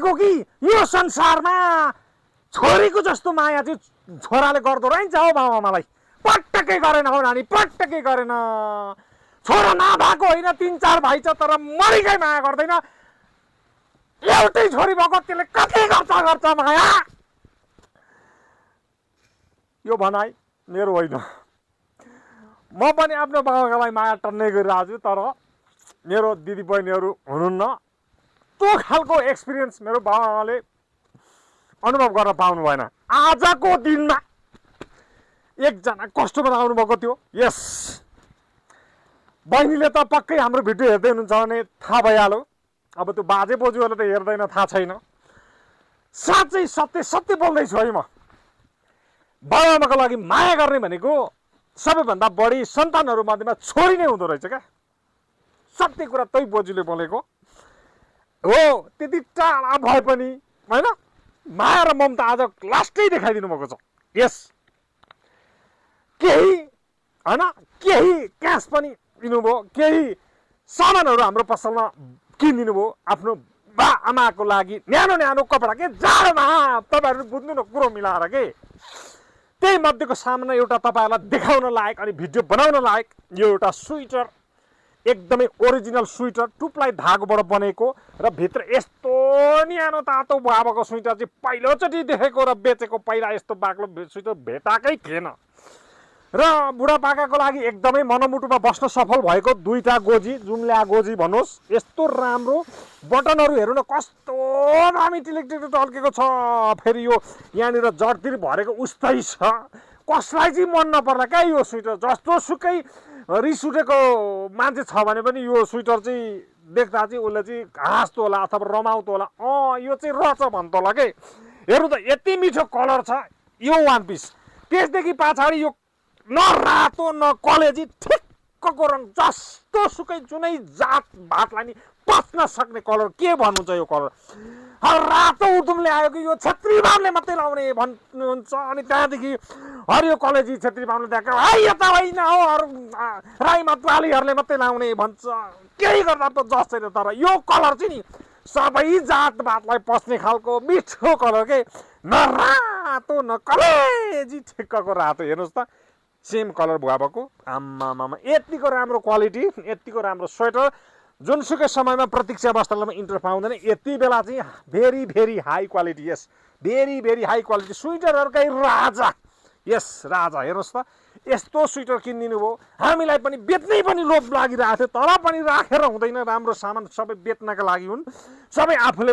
भनेको कि यो संसारमा छोरीको जस्तो माया चाहिँ छोराले गर्दो रहेछ हौ बाबुआमालाई। पटक्कै गरेन हौ नानी, पटक्कै गरेन। छोरा नभएको होइन, 3-4 भाइ छ तर मरिकै माया गर्दैन। एउटै छोरी भएको त्यसले कति गर्छ माया। यो भनाइ मेरो होइन। म पनि आफ्नो बाबाआमालाई माया टन्नै गरिरहेको छु, तर मेरो दिदीबहिनीहरू हुनुहुन्न। त्यो खालको एक्सपिरियन्स मेरो बाबाआमाले अनुभव गर्न पाउनु भएन। आजको दिनमा एकजना कस्टमर आउनुभएको थियो। यस, बहिनीले त पक्कै हाम्रो भिडियो हेर्दै हुनुहुन्छ भने थाहा भइहाल्यो। अब त्यो बाजे बोजूहरूले त हेर्दैन, थाहा छैन। साँच्चै सत्य बोल्दैछु है म। बाबाआमाको लागि माया गर्ने भनेको सबैभन्दा बढी सन्तानहरू मध्येमा छोरी नै हुँदो रहेछ क्या। सत्य कुरा त्यही बोजूले बोलेको हो। त्यति टाढा भए पनि होइन, माया र ममता आज लास्टै देखाइदिनु भएको छ। यस, केही होइन, केही क्यास पनि दिनुभयो, केही सामानहरू हाम्रो पसलमा किनिदिनु भयो आफ्नो बा आमाको लागि। न्यानो न्यानो कपडा के जाडोमा, तपाईँहरू बुझ्नु न कुरो मिलाएर के। त्यही मध्येको सामान एउटा तपाईँहरूलाई देखाउन लायक अनि भिडियो बनाउन लायक यो एउटा स्वेटर, एकदमै ओरिजिनल स्वेटर, 2 प्लाई धागोबाट बनेको र भित्र यस्तो न्यानो तातो बाबाको स्वेटर चाहिँ पहिलोचोटि देखेको र बेचेको। पहिला यस्तो बाक्लो स्वेटर भेटाएकै थिएन र बुढापाकाको लागि एकदमै मनमुटुमा बस्न सफल भएको 2टा गोजी, जुम्ल्या गोजी भन्नुहोस्। यस्तो राम्रो बटनहरू हेर्नु न, कस्तो दामी टिलिक टल्केको छ। फेरि यो यहाँनिर जडतिर भरेको उस्तै छ। कसलाई चाहिँ मन नपर्ला क्या यो स्वेटर। जस्तो सुकै रिस उठेको मान्छे छ भने पनि यो स्वेटर चाहिँ देख्दा चाहिँ उसले चाहिँ हाँस्दो होला अथवा रमाउँदो होला। यो चाहिँ रहेछ भन्तो होला के। हेर्नु त यति मिठो कलर छ यो वान पिस। त्यसदेखि पछाडि यो न रातो न कलेजी, ठिक्कको रङ, जस्तो सुकै जुनै जात भातलाई नि पच्न सक्ने कलर। के भन्नुहुन्छ यो कलर? रातो उदुमले आयो कि यो छेत्री बाहुनले मात्रै लाउने भन्नुहुन्छ। अनि त्यहाँदेखि हरियो कलेजी छेत्री बाहुनले देखाएको, है यो त होइन हो, अरू राई मतवालीहरूले मात्रै लाउने भन्छ। केही गर्दा त जस छैन, तर यो कलर चाहिँ नि सबै जातभातलाई पस्ने खालको मिठो कलर के। न रातो न कलेजी, ठिक्कको रातो। हेर्नुहोस् त, सेम कलर भुवाको। आम्मामा, यतिको राम्रो क्वालिटी, यतिको राम्रो स्वेटर जुनसुकै समयमा प्रतीक्षा अवस्थामा इन्टर पाउँदैन। यति बेला चाहिँ भेरी भेरी हाई क्वालिटी। यस, भेरी भेरी हाई क्वालिटी स्वेटरहरूकै राजा। यस, राजा। हेर्नुहोस् त, यस्तो स्वेटर किनिदिनु भयो। हामीलाई पनि बेच्नै पनि लोभ लागिरहेको थियो, तर पनि राखेर हुँदैन। राम्रो सामान सबै बेच्नका लागि हुन्, सबै आफूले